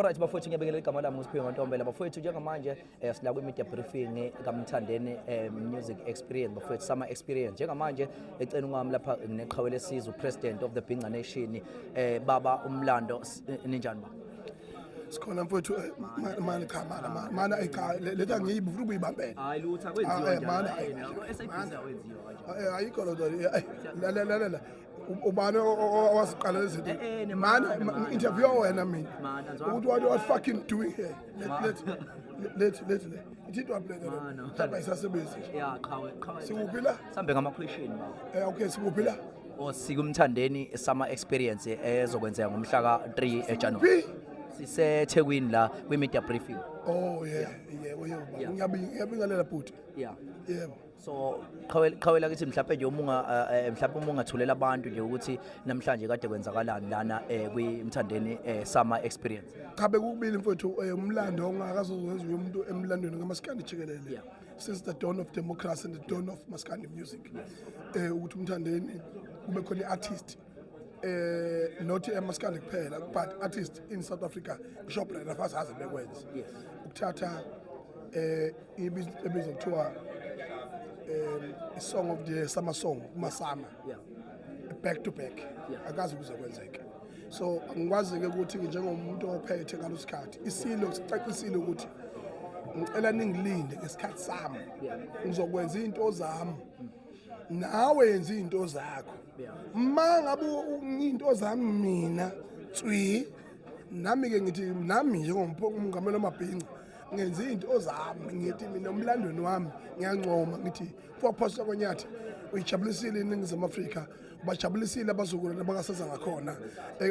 Alright bafowethu, ngiyabingelela. Igama lami nguSiphiwe Ntombela. Bafowethu, njengamanje sila kwi-media briefing kaMthandeni Music Experience, bafowethu, Summer Experience. Njengamanje eceleni kwami lapha ngineqhawe lesizwe, President of the Bhinca Nation, baba uMlando. Ninjani ba? Sikhona mfowethu. Mana cha, mana mana mana, cha, letha ngiyibu futhi ubuyibambele. Hayi lutho. Ah, mana, hayi, SABC awenziwa kanjalo. Ayikho lo nto. La la la la, ubani owasiqala lezi zinto? Mana, mana mana. Interview wena mina Mana, nzwa. ukuthi what fucking doing here. Let let let let ithintwa pleke. Mana. Mhlawumbe ayisasebenzi nje. Ya, qhawe, qhawe. Sikuphi la? Sambe ngama question baba. Okay, sikuphi la? OsikuMthandeni Summer Experience ezokwenzeka ngomhla ka-3 eJanuary. Phi? SiseThekwini la kwi-media briefing. Oh yeah, yebo yebo baba. Ngiyabingelela bhuti. Yebo. So qhawe, qhawe lakithi, mhlawumbe nje uma unga mhlawumbe uma ungathulela abantu nje ukuthi namhlanje kade kwenzakalani lana kwiMthandeni Summer Experience. Cha, bekubili mfowethu, umlando ongakazowenziwa umuntu emlandweni kamaskandi jikelele since the dawn of democracy and the dawn of maskandi music, ukuthi uMthandeni kube khona i-artist, not emaskandi kuphela but artist in South Africa, ngisho Brenda Fassie bekwenza ukuthatha ebizwa kuthiwa i-song of the summer, song kuma-summer back to back. Akazi kuze kwenzeke, so angikwazi-ke ukuthi njengomuntu ophethe ngalo sikhathi isilo sicacisile ukuthi ngicela ningilinde ngesikhathi sami, ngizokwenza iy'nto zami, nawe yenza iy'nto zakho. Ma ngabe iy'nto zami mina tswi, nami-ke ngithi nami njengomongameli wamabhinca ngenza iy'nto zami, ngithi mina umlandweni wami ngiyancoma, ngithi Fophosa konyathi uyijabulisile iNingizimu Afrika, bajabulisile abazukulwane bakaseza ngakhona,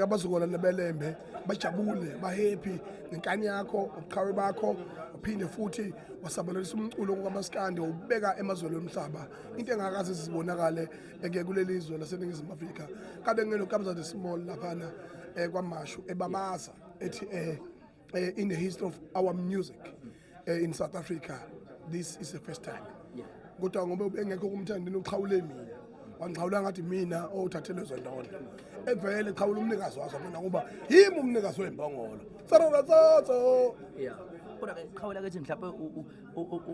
abazukulwane beLembe bajabule, bahappy ngenkani yakho, ubuqhawe bakho. Uphinde futhi wasabalalisa umculo kamaskandi, ubeka emazweni omhlaba, into engakaze sizibonakale eke kuleli zwe laseNingizimu Afrika. Kade ngeno Kabza De Small laphana kwaMashu ebabaza ethi in the history of our music in South Africa, this is the first time. Kodwa ngoba ubengekho kuMthandeni, uxhawule mina, wangixhawula ngathi mina othathe lezo ndondo, evele xhawula umnikazi wazo bona, ngoba yimi umnikazi wembongolo. Tsararatsatso. Yeah, kodwa ke qhawe lakithi, mhlawumbe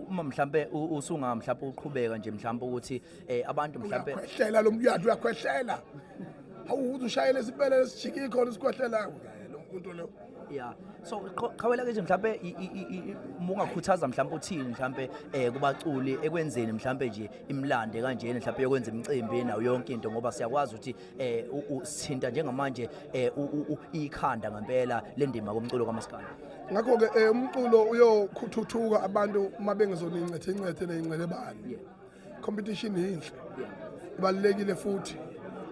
uma mhlawumbe usunga mhlawumbe uqhubeka nje mhlawumbe ukuthi abantu mhlawumbe Uyakhwehlela lo muntu, uyathi uyakhwehlela, hawu, uthi ushayele isipele esijike khona isikhwehlela lo muntu lo. Yeah, so qhawe lakithi, mhlawumbe uma ungakhuthaza mhlawumbe uthini mhlawumbe kubaculi ekwenzeni mhlawumbe nje imlando kanjena, mhlawumbe yokwenza imicimbi nayo yonke into, ngoba siyakwazi ukuthi sithinta njengamanje ikhanda ngempela lendima komculo kamaskandi? Ngakho-ke umculo uyothuthuka abantu uma bengezona incethe incethe ney'ncelebane. Competition yinhle, ibalulekile futhi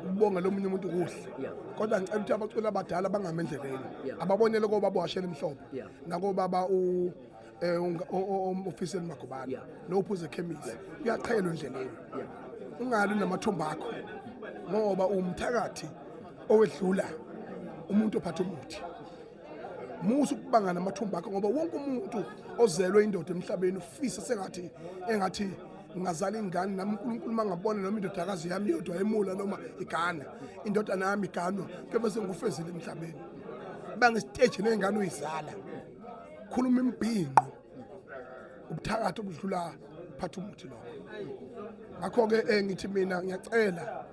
ukubonga lo munye umuntu kuhle, kodwa ngicela ukuthi abaculi abadala bangami endleleni, ababonele kobaba washela imhlophe nakobaba Ofiseli Magubane nophuze ekhemisi, kuyaqhelwa endleleni. Ungali namathumba akho ngoba umthakathi owedlula umuntu ophatha umuthi. Musa ukubanga namathumba akho, ngoba wonke umuntu ozelwe indoda emhlabeni ufisa sengathi engathi ngingazala ingane nami, uNkulunkulu mangabona noma indodakazi yami yodwa emula noma igana indodana yami iganwa, kebe sengufezile emhlabeni. Bangesiteji nengane uyizala, khuluma imibhinqo, ubuthakathi obudlula phatha umuthi lokho. Ngakho-ke ngithi mina ngiyacela,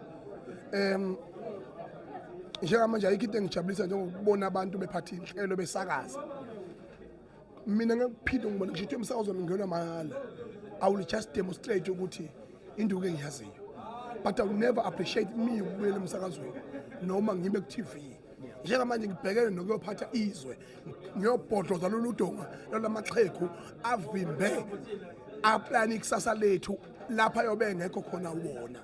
njengamanje ayikho into engijabulisa njengokubona abantu bephatha inhlelo besakaza. Mina ngekuphinde ngibona ngisho ukuthi emsakazweni ngingenwa mahhala, I will just demonstrate ukuthi induku engiyaziyo, but I will never appreciate me ukubuyela emsakazweni noma ngime ku-TV. Njengamanje ngibhekene nokuyophatha izwe, ngiyobhodloza lolu donga lolamaxhegu avimbe aplani ikusasa lethu lapha yobe engekho khona wona,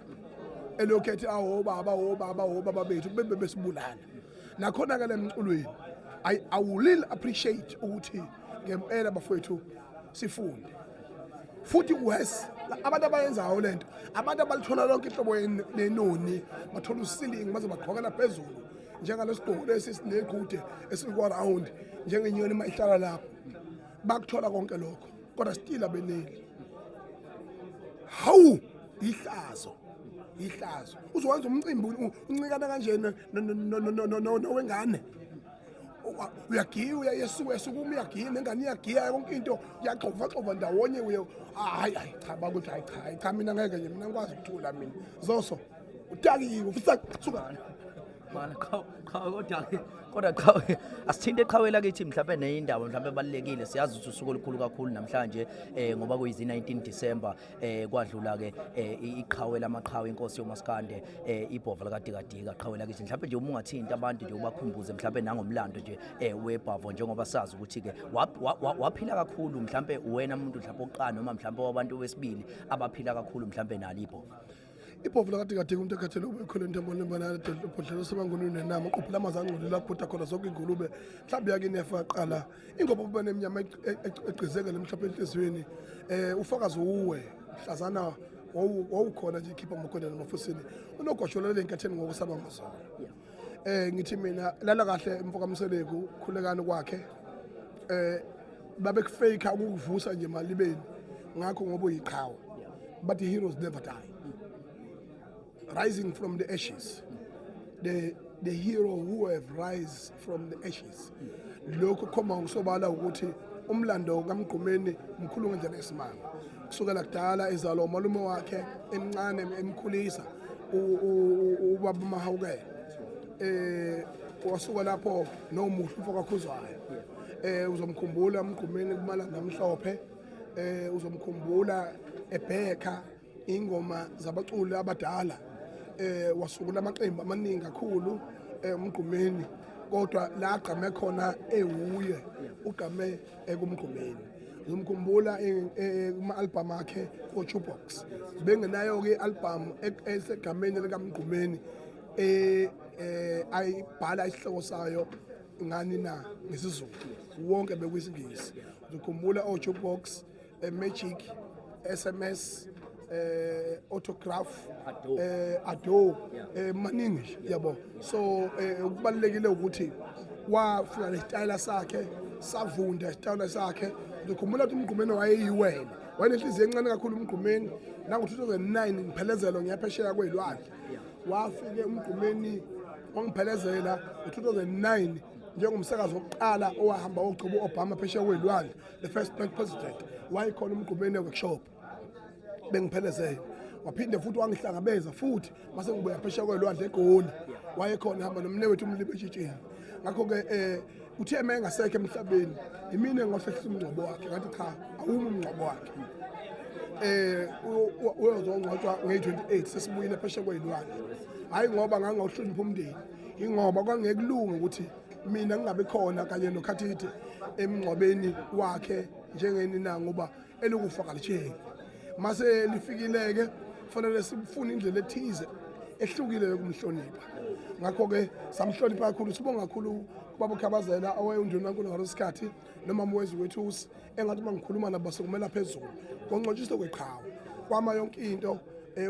elokhu ethi awo baba, wo baba, wo baba bethu, bebe besibulala. Nakhona-ke le mculweni I will really appreciate ukuthi ngempela bafowethu sifunde futhi worse abantu abayenzayo lento, abantu abalithola lonke ihlobo lenoni, bathola usilingi baze bagqokela phezulu njengalesigqoko lesi sinegude esikwa-round njengenyoni uma ihlala lapho. Bakuthola konke lokho kodwa still abeneli. Hawu, ihlazo, ihlazo! Uzowenza umcimbi uncikana kanjena nowengane. Uyagiya, uyayesuka, uyasukuma, uyagiya, nengane iyagiya, yonke into kuyaxovaxova ndawonye. Uye hayi, hayi, cha bakuthi, hayi cha, hayi cha, mina ngeke nje, mina ngikwazi ukuthula mina. Zoso utakiwe futhi, suka. Mana qhawe, qhawe, kodwa ke, kodwa qhawe, asithinte qhawe lakithi mhlawumbe neyindaba mhlawumbe ebalulekile. Siyazi ukuthi usuku olukhulu kakhulu namhlanje ngoba kuyizi 19 December, kwadlula ke iqhawe lamaqhawe, inkosi yomaskande, ibhova likaDikadika. Qhawe lakithi, mhlawumbe nje uma ungathinta abantu nje, ubakhumbuze mhlawumbe nangomlando nje webhavo, njengoba sazi ukuthi ke waphila kakhulu, mhlawumbe wena umuntu mhlawumbe oqala noma mhlawumbe wabantu wesibili abaphila kakhulu mhlawumbe nalo ibhova. Ibhovu lakaDikadika, umuntu ekhathele ubekhwele intombo lembanadodlela sebangunini nenama uqophela amazi angcolile akubhuda khona zonke ingulube mhlawumbe yakini yafa qala ingoba ube nemnyama egqizekele mhlawumbe enhliziyweni ufakazi uwe mhlazana wawukhona nje ikhipha amakhona namafusini unogwasholela enkatheni ngokusaba ngozolo. Ngithi mina lala kahle mfoka Mseleku, khulekani kwakhe babekufake ukukuvusa nje malibeni ngakho ngoba uyiqhawe, but the heroes never die, rising from the ashes, the hero who have rise from the ashes. Lokhu kukhomba ngokusobala ukuthi umlando kaMgqumeni mkhulu ngendlela esimanga, kusukela kudala ezalwa umalume wakhe emncane, emkhulisa ubaba Mahawukela. Wasuka lapho nomuhle umfo kaKhuzwayo. Uzomkhumbula uMgqumeni kumalanga amhlophe, uzomkhumbula ebheka ingoma zabaculi abadala. Wasungula amaqembu amaningi kakhulu uMgqumeni, kodwa la agqame khona ewuye ugqame ekuMgqumeni. Uzomkhumbula kuma-album akhe ko-Jukebox, bengenayo-ke i-album esegameni likaMgqumeni ayibhala isihloko sayo ngani na ngesiZulu, wonke bekuyisiNgisi. Uzokhumbula o-Jukebox, Magic, SMS, Autograph, Ado. Ado, maningi nje yabo. So okubalulekile ukuthi wafika nesitayela sakhe, savunda isitayela sakhe. Uzokhumbula ukuthi uMgqumeni wayeyiwele, wayenenhliziyo encane kakhulu uMgqumeni. Nango-2009 ngiphelezelo ngiyaphesheya kwey'lwandle, wafike uMgqumeni wangiphelezela ngo-2009 njengomsakazi wokuqala owahamba wogcoba u-Obama phesheya kwey'lwandle, the first black president. Wayekhona uMgqumeni e-workshop bengiphelezele. Waphinde futhi wangihlangabeza futhi mase ngibuya phesheya kwelwandle eGoli, wayekhona hamba nomne wethu umlibe etshitsheni. Ngakho-ke uthe uma engasekho emhlabeni, imina engohlehlisa umngcwabo wakhe. Ngathi cha, awumi umngcwabo wakhe, uyozongcwatshwa ngeyi-28 sesibuyile phesheya kwey'lwandle. Hhayi ngoba ngangawuhlonipha umndeni, ingoba kwangekulunga ukuthi mina ngingabi khona kanye noKhathide emngcwabeni wakhe njengeni na, ngoba elokufa kalitsheli. Mase lifikile-ke kufanele sifune indlela ethize ehlukile yokumhlonipha. Ngakho-ke samhlonipha kakhulu. Sibonga kakhulu ubaba uKhabazela owayewundunankulu ngaleso sikhathi nomama wezwe wethusi, engathi uma ngikhuluma nabo basukumela phezulu. Kongcwatshiswa kweqhawe kwama yonke into.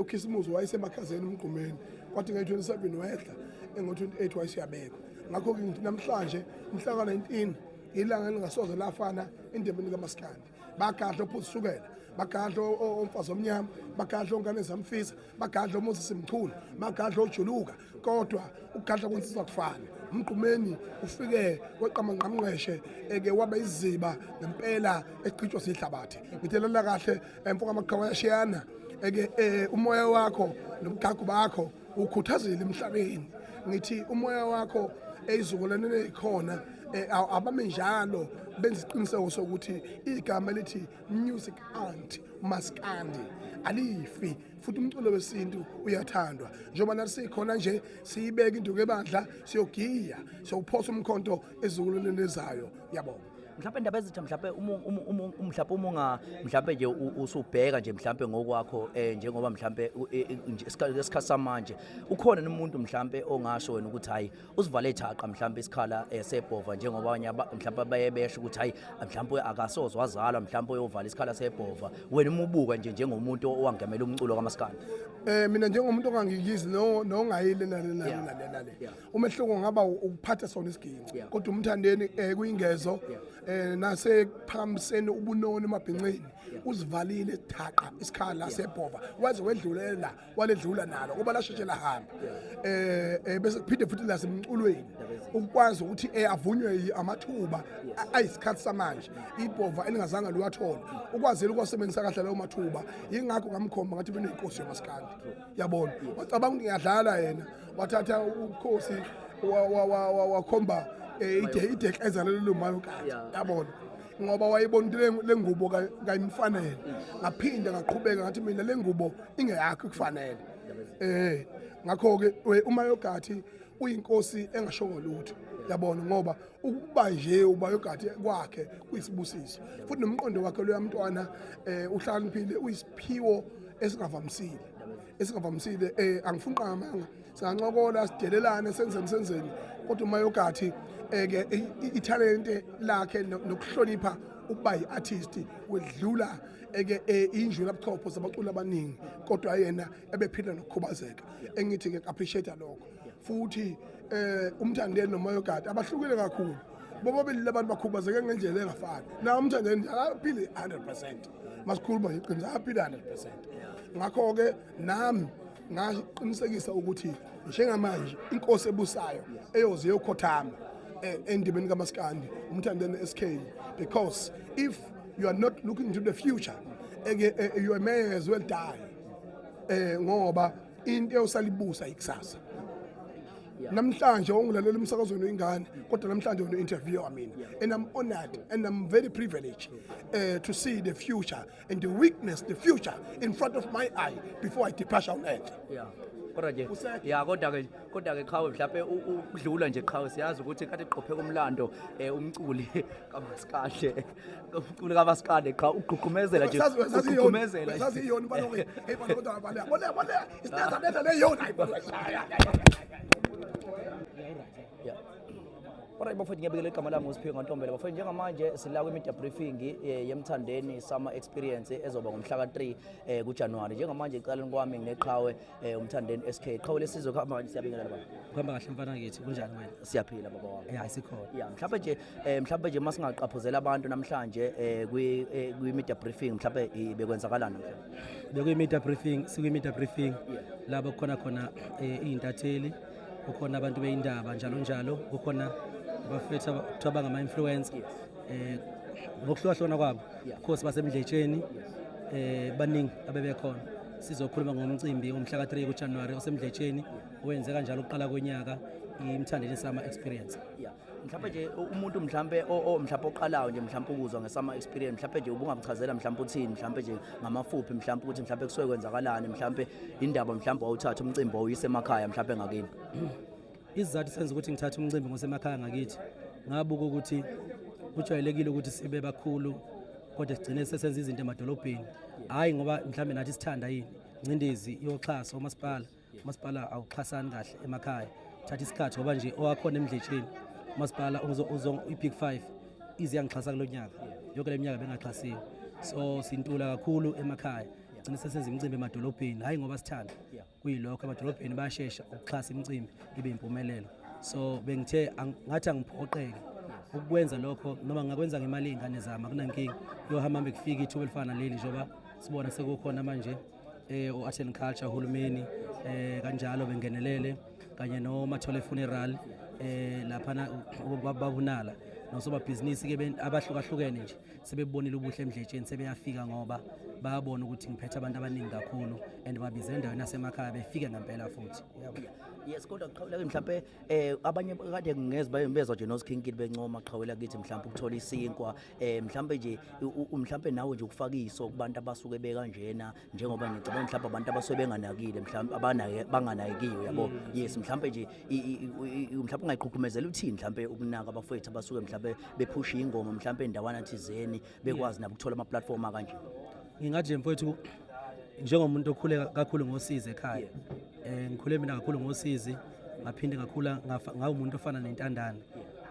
Ukhisimuzi wayesemakhazeni uMgqumeni, kwathi ngeyi-27 wehla, engo-28 wayeseyabekwa. Ngakho-ke ngithi namhlanje mhla ka-19 ilanga elingasoze lafana endebeni kaMaskandi. Bagadla ophuzisukela, bagadla omfazi omnyama, bagadla ongane zamfisa, bagadla oMoses Mchunu, bagadla ojuluka, kodwa ukugadla kwensizwa kufana. Umgqumeni ufike weqamanqamnqeshe eke waba iziba ngempela egqitshwa sihlabathi. Ngitelela kahle mfoka amaqhawe yashiyana eke umoya wakho nobugagu bakho ukhuthazile emhlabeni. Ngithi umoya wakho eyizukulwaneni eyikhona abame njalo benza isiqiniseko sokuthi igama elithi music aunt maskandi alifi, futhi umculo wesintu uyathandwa. Njengoba nathi sikhona nje siyibeka induku ebandla, siyogiya, siyowuphosa umkhonto ezizukulwaneni ezayo. Ngiyabonga. Mhlawumbe indaba ezitha, mhlawumbe uma mhlawumbe uma unga mhlawumbe nje usubheka nje mhlawumbe ngokwakho, njengoba mhlawumbe esikhathi samanje ukhona umuntu mhlawumbe ongasho wena ukuthi hayi, usivale thaqa mhlawumbe isikhala sebhova, njengoba abanye mhlawumbe baye besho ukuthi hayi, mhlawumbe akasoze wazalwa mhlawumbe uyovala isikhala sebhova. Wena uma ubuka nje njengomuntu owangemela umculo kaMaskandi? Mina njengomuntu ongangikizi no nongayile nale nale nale nale. Umehluko ngaba ukuphatha sona isiginci. Kodwa umthandeni kuyingezo. Nasekuphakamiseni ubunono emabhinceni, uzivalile thaqa isikhala sebhova, waze wedlulela, waledlula nalo ngoba lasheshe lahamba. Bese kuphinde futhi lasemculweni ukwazi ukuthi avunywe amathuba ayisikhathi samanje ibhova elingazange liwathole, ukwazile ukuwasebenzisa kahle lawo mathuba. Yingakho ngamkhomba ngathi beneyinkosi yomaskandi, yabona. Wacabanga ukuthi ngiyadlala, yena wathatha ubukhosi, wakhomba idekleza lelo mayo kathi, yabona, ngoba wayebona ukuthi le ngubo kayimfanele. Ngaphinde ngaqhubeka ngathi mina le ngubo ingeyakho, ikufanele. Ngakho-ke uMayogathi uyinkosi engashongo lutho, yabona, ngoba ukuba nje uBayogathi kwakhe kuyisibusiso, futhi nomqondo wakhe loya mntwana uhlakaniphile, uyisiphiwo esingavamisile, esingavamisile. Angifuni qamanga, singancokola, sidelelane, senzeni senzeni, kodwa uMayogathi ke ithalente lakhe nokuhlonipha ukuba yi-artist wedlula eke injula buchopho zabaculi abaningi, kodwa yena ebephila nokukhubazeka. Engithi ke appreciate lokho futhi. UMthandeni noMayogadi abahlukile kakhulu, bobabili labantu bakhubazeke ngendlela engafani. Na uMthandeni akaphili 100%, masikhuluma nje iqiniso, akaphili 100%. Ngakho-ke nami ngaqinisekisa ukuthi njengamanje inkosi ebusayo eyoze yokhothama endimeni kaMaskandi uMthandeni SK, because if you are not looking to the future eke you may as well die, ngoba into eyosalibusa ikusasa. Namhlanje ongilalela emsakazweni wengane, kodwa namhlanje wena interview mina, and I'm honored and I'm very privileged to see the future and to witness the future in front of my eye before I depart on earth. Yeah, kodwa nje Useke. Ya, kodwa ke qhawe, mhlawumbe ukudlula nje qhawe, siyazi ukuthi kade qopheka umlando, umculi kaMaskande, umculi kaMaskande qha ugqugqumezela nje, ugqugqumezela. Sazi iyona baloke, hey bana, kodwa baleka baleka baleka, isineza neza leyona, hayi bana. Yeah. Alright bafowethu, ngiyabikela, igama lami nguSiphiwe Ngantombela. Bafowethu, njengamanje sila kwi-media briefing yeMthandeni Summer Experience ezoba ngomhla ka-3 kuJanuary. Njengamanje ecaleni kwami ngineqhawe, uMthandeni SK. Qhawe lesizwe, kuhamba kanje? Siyabingelela baba. Kuhamba kahle mfana kithi, kunjani wena? Siyaphila baba wami. Ya, sikhona. Ya, mhlawumbe nje masingaqaphuzela abantu namhlanje kwi media briefing, mhlawumbe bekwenzakalani namhlanje? Bekuyi-media briefing, sikwi-media briefing lapho kukhona khona iy'ntatheli, kukhona abantu beyindaba njalo njalo, kukhona abafethu kuthiwa bangama-influencer ngokuhlukahlukana kwabo. Of course basemdletsheni, baningi abebekhona. Sizokhuluma ngomcimbi womhla ka-3 kuJanuary osemdletsheni, owenzeka njalo ukuqala konyaka, iMthandeni Summer Experience. Yeah. Mhlawumbe nje umuntu mhlawumbe mhlawumbe oqalayo nje mhlawumbe ukuzwa nge-summer experience, mhlawumbe nje ubungamchazela mhlawumbe uthini, mhlawumbe nje ngamafuphi, mhlawumbe ukuthi mhlawumbe kusuke kwenzakalani, mhlawumbe indaba mhlawumbe wawuthatha umcimbi wawuyise emakhaya mhlawumbe ngakini? Isizathu senza ukuthi ngithathe umcimbi ngosemakhaya ngakithi, ngabuka ukuthi kujwayelekile ukuthi sibe bakhulu kodwa sigcine sesenza izinto emadolobheni, hhayi ngoba mhlawumbe nathi sithanda yini, ingcindezi yoxhaso umasipala, umasipala awuxhasani kahle emakhaya, thatha isikhathi ngoba nje owakhona emdletsheni umasipala i-Big Five ize yangixhasa kulo nyaka, yonke le minyaka bengaxhasiwe. So sintula kakhulu emakhaya, gcine sesenza imicimbi emadolobheni, hhayi ngoba sithanda, kuyilokho emadolobheni bayashesha ukuxhasa imicimbi ibe impumelelo. So bengithe ngathi angiphoqeke ukukwenza lokho, noma ngingakwenza ngemali yey'ngane zami, akunankinga, kuyohamba hambe kufike ithuba elifana naleli, njengoba sibona sekukhona manje o-art and culture, uhulumeni kanjalo bengenelele kanye noMathole Funeral laphana babunala nosomabhizinisi ke abahlukahlukene nje sebebonile ubuhle emdletsheni, sebeyafika ngoba bayabona ukuthi ngiphethe abantu abaningi kakhulu and babize endaweni yasemakhaya, befike ngempela futhi, yabo. Yes, kodwa qhawula mhlawumbe abanye kade ngeze bezwa nje nosikhinkili bencoma qhawela kithi mhlawumbe ukuthola isinkwa, mhlawumbe nje mhlawumbe nawe nje ukufaka iso kubantu abasuke bekanjena, njengoba ngicabanga mhlawumbe abantu abasuke benganakile, mhlawumbe abanake banganakiwe, yabo. Yes, mhlawumbe nje mhlawumbe ungayigqugqumezela uthini mhlawumbe ukunaka abafowethu abasuke mhlawumbe bephusha ingoma mhlawumbe endawana thizeni, bekwazi nabo ukuthola ama platform akanje? Ngingathi nje mfowethu, njengomuntu okhule kakhulu ngosizi ekhaya, ngikhule mina kakhulu ngosizi, ngaphinde ngakhula ngawumuntu ofana nentandane,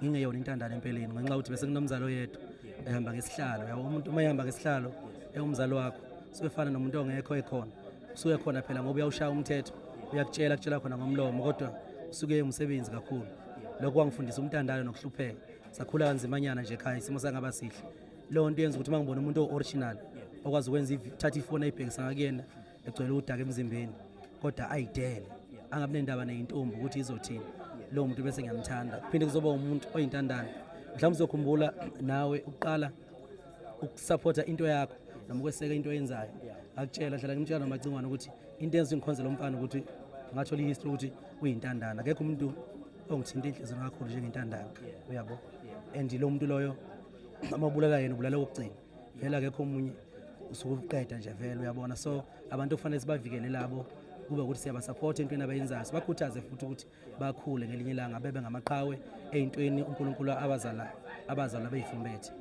ngingeyona intandane empeleni, ngenxa yokuthi bese kunomzali oyedwa ehamba ngesihlalo, yabo. Umuntu uma ehamba ngesihlalo ewumzali wakho, suke efana nomuntu ongekho ekhona, usuke khona phela ngoba uyawushaya umthetho, uyakutshela, kutshela khona ngomlomo, kodwa usuke umsebenzi kakhulu. Lokho kwangifundisa umntandane nokuhlupheka. Sakhula kanzimanyana nje ekhaya, isimo sangaba sihle. Leyo nto yenza ukuthi uma ngibona umuntu o-original okwazi ukwenza thatha ifoni ayibhekisa ngakuyena egcwele udaka emzimbeni kodwa ayidele, angabi nendaba neyintombi ukuthi izothini, lowo muntu bese ngiyamthanda. Kuphinde kuzoba umuntu oyintandane. Mhlawumbe uzokhumbula nawe uqala ukusupport-a into yakho noma ukweseka into oyenzayo. Akutshela hlala ngimtshela nomacingwane ukuthi into enza ngikhonze lo mfana ukuthi ngathola i-history ukuthi uyintandane. Akekho umuntu ongithinta inhliziyo kakhulu njengentandane, uyabo. And lo muntu loyo uma ubulala yena ubulala okugcina, vele akekho omunye, usuke uqeda nje vele, uyabona. So abantu kufanele sibavikele labo, kube ukuthi siyabasupport entweni abayenzayo, sibakhuthaze futhi ukuthi bakhule ngelinye ilanga bebe ngamaqhawe ey'ntweni uNkulunkulu abazala beyifumbethe.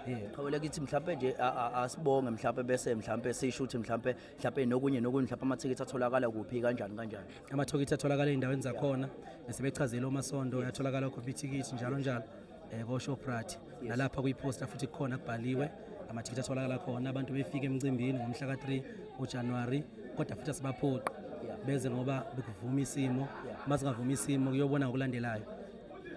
Yeah. Qhawela kithi mhlawumbe nje asibonge mhlawumbe bese mhlawumbe sisho ukuthi mhlawumbe nokunye mhlawumbe amathikithi atholakala kuphi kanjani kanjani. Amathikithi atholakala ey'ndaweni zakhona bese bechazele omasondo, yatholakala khona ithikithi njalo njalo ko-Shoprite nalapha kwiposta futhi kukhona kubhaliwe amathikithi atholakala khona. Abantu befika emcimbini ngomhla ka-3 uJanuwari, kodwa futhi asibaphoqi beze ngoba bekuvuma isimo. Uma singavuma isimo kuyobona ngokulandelayo.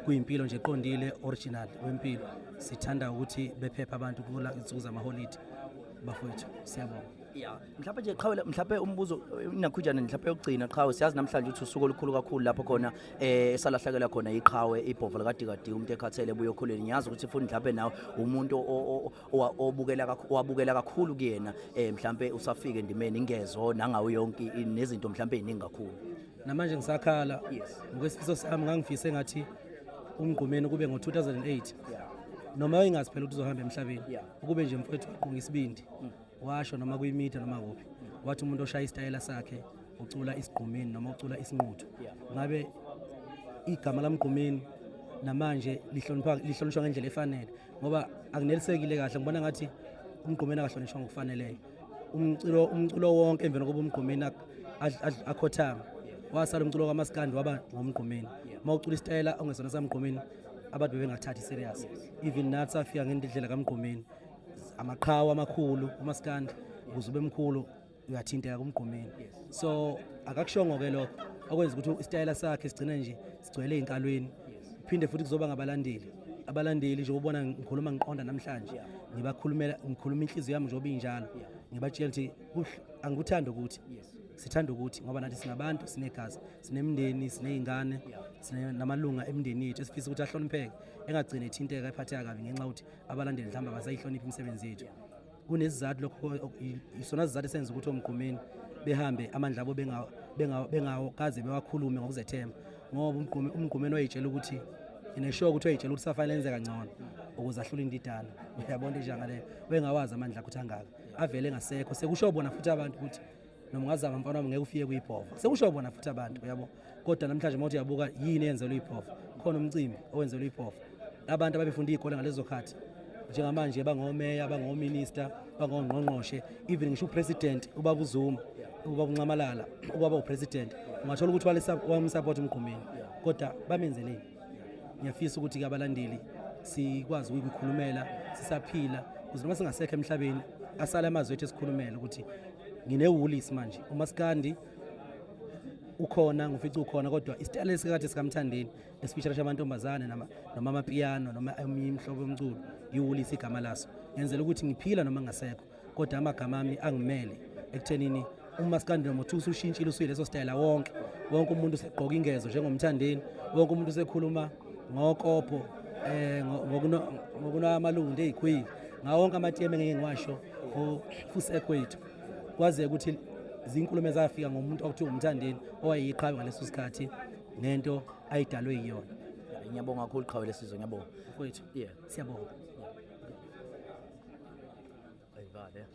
Kuyimpilo nje eqondile, original wempilo. Sithanda ukuthi bephephe abantu kula insuku zamaholidi bafowethu, siyabonga. Ya, mhlawumbe nje qhawela mhlawumbe umbuzo inakhujana mhlawumbe yokugcina qhawe. Siyazi namhlanje ukuthi usuku olukhulu kakhulu lapho khona esalahlekela khona iqhawe ibhovo likaDikadika, umuntu ekhathele ebuye okhuleni. Ngiyazi ukuthi futhi mhlawumbe nawe umuntu obukela kakhulu, owabukela kakhulu kuyena, mhlawumbe usafika endimeni ingezo nangawo yonke nezinto mhlawumbe eziningi kakhulu. Namanje ngisakhala. Ngokwesifiso sami ngangifise ngathi uMgqumeni kube ngo-2008, noma engazi phela ukuthi uzohamba emhlabeni, ukube nje mfowethu waqunga isibindi washo noma kuyimitha noma kuphi, wathi umuntu oshaya isitayela sakhe ucula isigqumeni noma ucula isinquthu, ngabe igama lamgqumeni namanje lihlonishwa ngendlela efanele, ngoba akunelisekile kahle. Ngibona ngathi umgqumeni akahlonishwa ngokufaneleyo. Umculo wonke emveni kokuba umgqumeni akhothama, wasala umculo kamaskandi waba ngomgqumeni. Uma ucula isitayela ongesona samgqumeni abantu bebengathathi serious. Even nathi safika ngendlela kamgqumeni, amaqhawe amakhulu umaskandi ukuze ube mkhulu uyathinteka kumgqumeni. So akakushongo-ke lokho okwenza ukuthi isitayela sakhe sigcine nje sigcwele ey'nkalweni. Phinde futhi kuzoba ngabalandeli, abalandeli nje ubona ngikhuluma ngiqonda namhlanje, ngibakhulumela ngikhuluma inhliziyo yami njengoba injalo, ngibatshela ukuthi angikuthandi ukuthi sithanda ukuthi ngoba nathi singabantu, sinegazi, sinemindeni, siney'ngane, namalunga emindeni yethu esifisa ukuthi ahlonipheke, engagcini ethinteka ephatheka kabi ngenxa yokuthi abalandeli mhlawumbe abasayihloniphi imisebenzi yethu. Kunesizathu lokho, isona sizathu esenza ukuthi omgqumeni behambe amandla abo bengakaze bewakhulume ngokuzethemba, ngoba umgqumeni wayitshela ukuthi nginesure ukuthi wayitshela ukuthi safanele enze kangcono ukuze ahlule indidana, uyabona njengaleyo wengawazi amandla akho ukuthi angaka avele engasekho. Sekusho bona futhi abantu ukuthi noma ungazama mfana wami ngeke ufike kuyibhova, sekusho bona futhi abantu, uyabo. Kodwa namhlanje uma uthi uyabuka yini eyenzelwe ibhova, khona umcimbi owenzelwe ibhova, abantu ababefunda iy'kole ngalezo khathi njengamanje bangomeya, bangominister, bangongqongqoshe, even ngisho upresident ubaba uZuma, ubaba uNxamalala ubaba upresident, ungathola ukuthi wamsupport umgqumeni, kodwa bamenzeleni? Ngiyafisa ukuthi-ke abalandeli sikwazi ukuyikhulumela sisaphila, ukuze noma singasekho emhlabeni asale amazwi ethu esikhulumela ukuthi nginewulisi manje umaskandi ukhona, ngifica ukhona, kodwa isitayela esikade sikamthandeni esifisharisha amantombazane noma amapiyano noma eminye imihlobo yomculo iwulisi igama laso. Ngenzela ukuthi ngiphila noma ngingasekho, kodwa amagama ami angimele ekuthenini umaskandi noma uthi usushintshile usuyileso sitayela, wonke umuntu usegqoka ingezo njengomthandeni, wonke umuntu usekhuluma ngokopho ngokunwa amalungu ezikhwili ngawo wonke amatiyeme engeke ngiwasho ofusekwethu. Kwazeke ukuthi zinkulumo ezafika ngomuntu okuthiwa umthandeni owayeyiqhawe ngaleso sikhathi nento ayidalwe yiyona. Ngiyabonga kakhulu qhawe lesizwe, ngiyabonga mfowethu. Siyabonga. Ayivale.